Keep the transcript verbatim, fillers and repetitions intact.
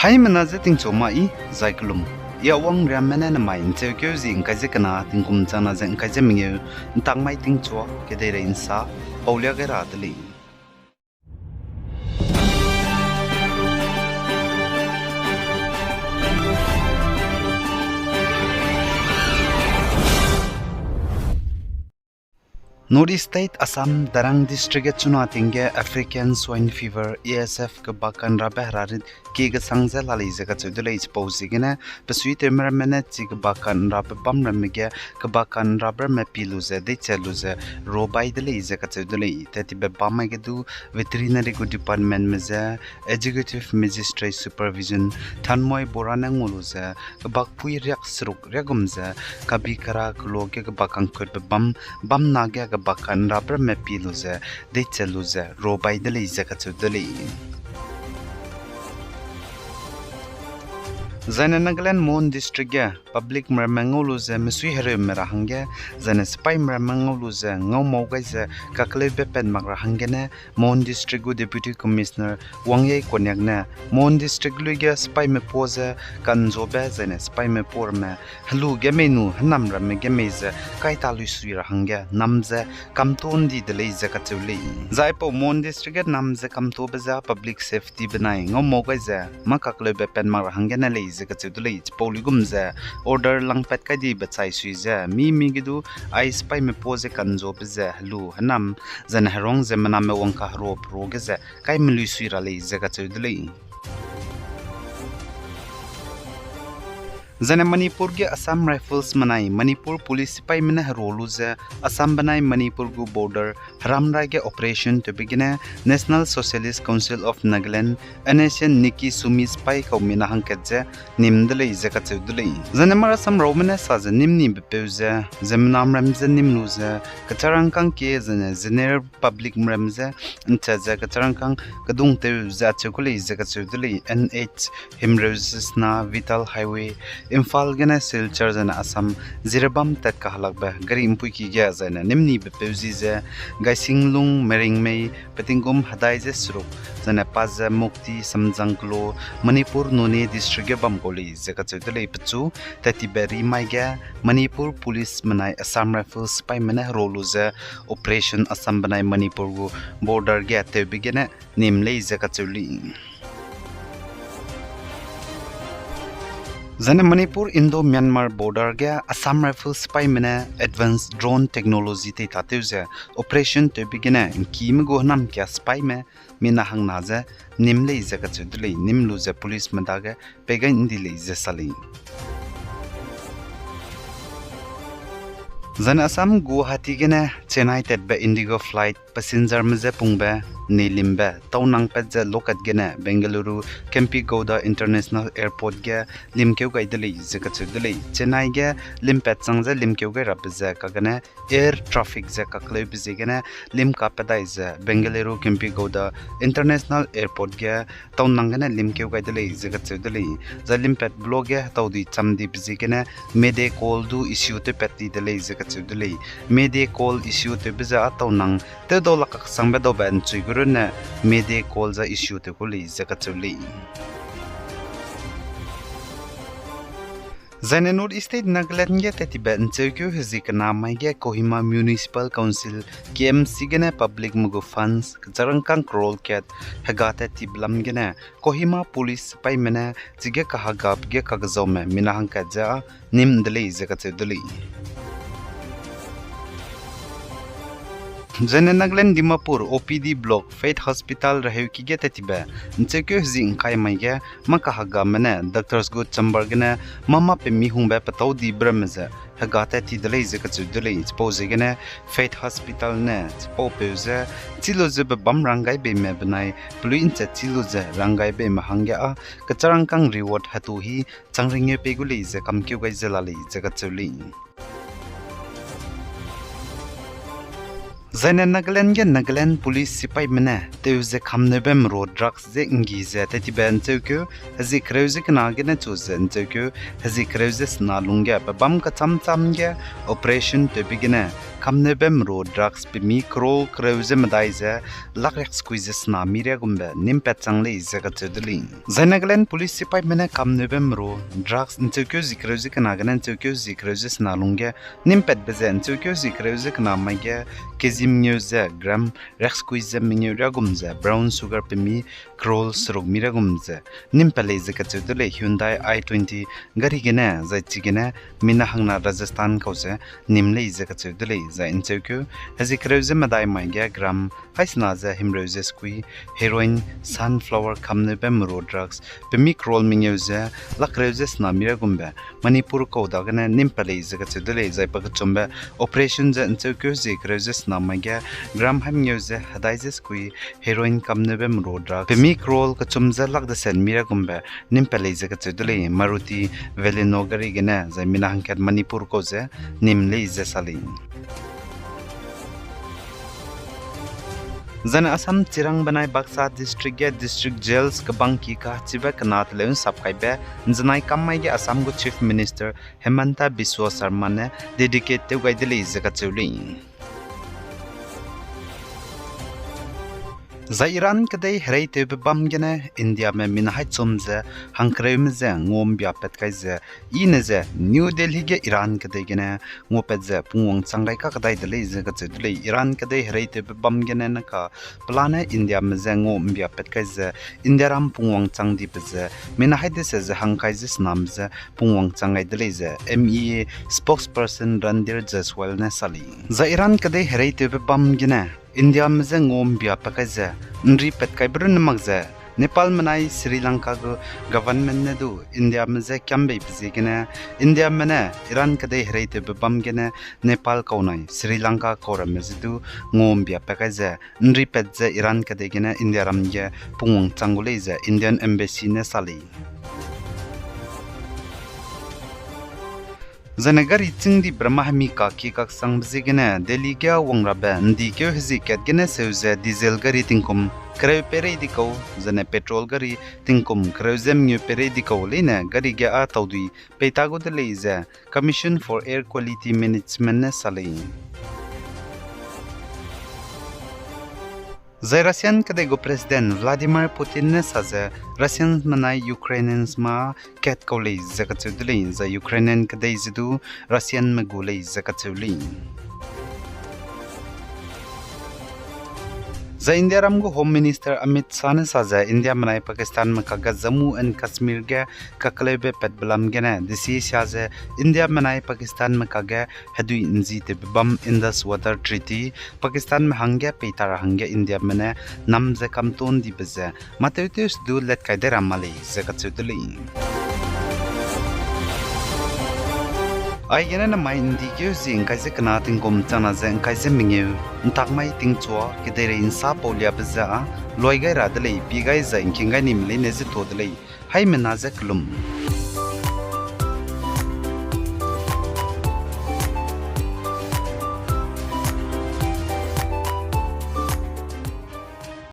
Haimena je tingchu ma i, zai kelum. I Awang Riamme ne nemai ’ncheukeu zi ’ngkai ze kena tingkum changna ze ’ngkai ze mengeu, ’ntangmai tingchua kedeirei ’nsa, paulia gai ra de lei. North East State Assam, Darrang District ge chuna ting ge African Swine Fever, A S F, kebak kanrabe herarit kie kesang ze la lei ze kacheu de lei. Chipau ziegene, besuitewme ramme ne chi kebak kanrabe bam ramme ge, kebak kanrabe ramme pi lu ze, deichat lu ze, ruabai de lei ze kacheu de lei. Tat tibe bam mai ge du veterinary gu departmentme ze, Executive Magistrate Supervision Thanmoi Bora ne ngau lu ze, kebakpui riak seruk riak gum ze, kabi kara keloa ge kebak kangkutbe bam, bam na ge kebak kanrabe ramme pi lu ze, deichat lu ze, ruabai de lei ze kacheu de lei. Zaine Nagaland Mon District ge publicme ramme ngau lu ze mesui hereume ra hangge, zaine sipaime ramme ngau lu ze ngaumau gai ze kakleube pat mak ra hanggene, Mon District gu Deputy Commissioner Wangyei Konyak ne, Mon District lui ge sipaime pua ze kanzuabe zaine sipaime pua ramme helu ge mei nu hênam ramme ge mei ze kaita luisui ra hangge nam ze kamtuâ ’ndi de lei ze kacheu lei. Zai aipau Mon District ge nam ze kamtuâbe ze public safety benai ngaumau gai ze mâ kakleube pat mak ra hanggene lei ze kacheu de lei. Chipau luigum ze order langpat kai dibe chai sui ze mi mi ge du ai sipaime pua ze kanzuabe ze helu hênam zaine herang ze mename wang kaheruabe ruage ze kai meluisui ra lei ze kacheu de lei. Zaine Manipur ge Assam Rifles menai Manipur Police sipaime ne herua lu ze Assam benai Manipur gu border heramrai ge operation tewbe gene National Socialist Council of Nagaland, N S N Niki Sumi sipai kau mina hangkat ze nîm de lei ze kacheu de lei. Zaine mâ rasam raume ne sa ze nîm nibe peu ze, ziemmename ram ze nîm lu ze, kecharangkâng kie zaine general publicme ram ze ’nchat ze kecharangkâng kedungtew ze acheu ku lei ze kacheu de lei. N H himreu ze sena Vital Highway, Imphal gene Silchar zaine Assam Jiribam tat kahelakbe gari ’mpuiki ge zaine nîm nibe peu zi ze, Gaisinglung, Meringmei, petinggum hedai ze seruk, zaine pa ze Mukti, Samjang kelo, Manipur Noney District ge bam kau lei ze kacheu de lei. Pechu tat tibe rimai ge Manipur Police menai Assam Rifles sipaime ne herua lu ze operation Assam benai Manipur gu border ge tewbe gene nîm lei ze kacheu lei. Zaine Manipur Indo-Myanmar border ge Assam Rifles sipaime ne advanced drone technology teitatew ze operation tewbe gene ’ngkime gu hênam kia sipaime mina hangna ze nîm lei ze kacheu de lei. Nîm lu ze policeme dage pei gai ’ndi lei ze sa lei. Zaine Assam Guwahati gene Chennai tatbe Indigo flight passengerme je pungbe nei limbe taunang pat ze lokat gene Bengaluru Kempegowda International Airport ge limkeu gai de lei ze kacheu de lei. Chennai ge limpat chang ze limkeu gai rabe ze kagene air traffic ze kakleube ziegene limkapat dai ze Bengaluru Kempegowda International Airport ge taunang gene limkeu gai de lei ze kacheu de lei. Zai limpat block ge hetau di cham dibe ziegene Mayday call du issue tewpat ti de lei ze kacheu de lei. Mayday call issue tewbe ze a taunang tewdau lak kaksangbe daube ’nchui gu runne Mayday call ze issue tew ku lei ze kacheu lei. Zaine North East State Nagaland ge tat tibe ’ncheukeu hezie kena mai ge Kohima Municipal Council, K M C gene publicme gu funds kecharangkâng crore kat hega tat tibe lam gene Kohima Police sipaime ne chige kahegabe ge kagezaume mina hangkat ze â nîm de lei ze kacheu de lei. Zaine Nagaland Dimapur O P D block Faith Hospital reheuki ge tat tibe ’ncheukeu hezie ’ngkai mai ge mâ kahegame ne doctors gu chamber gene mâ mâ pemi hungbe petâu dibe ramme ze hega tat ti de lei ze kacheu de lei. Chipau ziegene Faith Hospital ne chipaupeu ze chî lu ze pebâm ranggaibeime benai peluî ’nchat chî lu ze ranggaibeime hangge â kecharangkâng reward hetu hi chang ringeu pei gu lei ze kamkeu gai ze la lei ze kacheu lei. Zaine Nagaland ge Nagaland police sipaîme ne tew ze kamneube merua drugs ze nggi ze tettibe ’ncheukeu hezie kereu ze kena gene chu ze ’ncheukeu hezie kereu ze sena lungge pebâm kechâm châm ge operation tewbe gene kamneube merua drugs pemi crore kereu ze medai ze lak riaksekui ze sena mi riagumbe nîmpat chang lei ze kacheu de lei. Zai Nagaland police sipaîme ne kamneube merua drugs ’ncheukeu hezie kereu ze kena gene ’ncheukeu hezie kereu ze sena lungge nîmpatbe ze ’ncheukeu hezie kereu ze kena mai ge kezi mengeu ze gram riaksekui ze mengeu riagum ze brown sugar pemi crore seruk mi riagum ze nîmpat lei ze kacheu de lei. Hyundai i twenty gari gene zai chigene mina hangna Rajasthan kau ze nîm lei ze kacheu de lei. Zai ’ncheukeu hezie kereu ze medai mai ge gram haisena ze himreu ze sekui heroin, sunflower kamneube merua drugs pemi crore mengeu ze lak reu ze sena mi riagumbe Manipur kau dagene nîmpat lei ze kacheu de lei. Zai pakechumbe operation ze ’ncheukeu hezie kereu ze sena mai ge gram haimengeu ze hedai ze sekui heroin kamneube merua drugs pemi crore kechum ze lak deset mi riagumbe nîmpat lei ze kacheu de lei. Maruti Baleno gari gene zai mina hangkat Manipur kau ze nîm lei ze sa lei. Zaine Assam chirang benai Baksa district ge district jails kebangki kachibe kena teleu ’nsap kaibe ’nzenai kam mai ge Assam gu Chief Minister Himanta Biswa Sarma ne dedicate tew gai de lei ze kacheu lei. Zai Iran kedei hereitewbe bam gene Indiame mina haî chum ze hangkereume ze nguambia pat kai ze, i ne ze New Delhi ge Iran kedei gene nguapat ze pungwang chang gai kakdai de lei ze kacheu de lei. Iran kedei hereitewbe bam gene ne ka pelane Indiame je nguambia pat kai ze, Indiaram pungwang chang dibe ze mina haî dese ze hangkai ze sename je pungwang chang gai de lei ze M E A spokesperson Randhir Jaiswal ne sa lei. Zai Iran kedei hereitewbe bam gene Indiame je nguambia pat kai ze ’nripat kaibe runne mak ze, Nepal menai Sri Lanka gu government ne du Indiame je kiambeibe ziegene, Indiame ne Iran kedei hereitewbe bam gene Nepal kau nai Sri Lanka kau ramme je du nguambia pat kai ze ’nripat ze Iran kedei gene Indiaram ge pungwang chang gu lei ze Indian Embassy ne sa lei. Zaine gari chîng dibe ramme hemi kaki kaksangbe ziegene Delhi ge wangrabe ’ndikeu hezie kat gene seu ze diesel gari tingkum kereu peirei di kau, zaine petrol gari tingkum kereu ze mengeu peirei di kau leine gari ge â taudui peita gu de lei ze Commission for Air Quality Management ne sa lei. Zai Russian kedei gu President Vladimir Putin ne sa ze Russian menai Ukrainians ma kat kau lei ze kacheu de lei, zai Ukrainian kedei ze du Russianme gu lei ze kacheu lei. Zai Indiaram gu Home Minister Amit Shah ne sa ze India menai Pakistanme kakge Jammu and Kashmir ge kakleube patbe lam gene desisia ze India menai Pakistanme kakge hedui ’nzi tewbe bam Indus Water Treaty Pakistanme hangge peita ra hangge Indiame ne nam ze kamton dibe ze mateutewse du let kai dai ra ma lei ze kacheu de lei. Aigene namai ’ndikeu hezie ’ngkai ze kena tingkum changna ze ’ngkai ze mengeu, ’ntak mai tingchua kedeirei ’nsa pauliabe ze â luai gai ra de lei, pie gai zai ’ngking gai nime leine ze tuâ de lei. Haimena je kelum.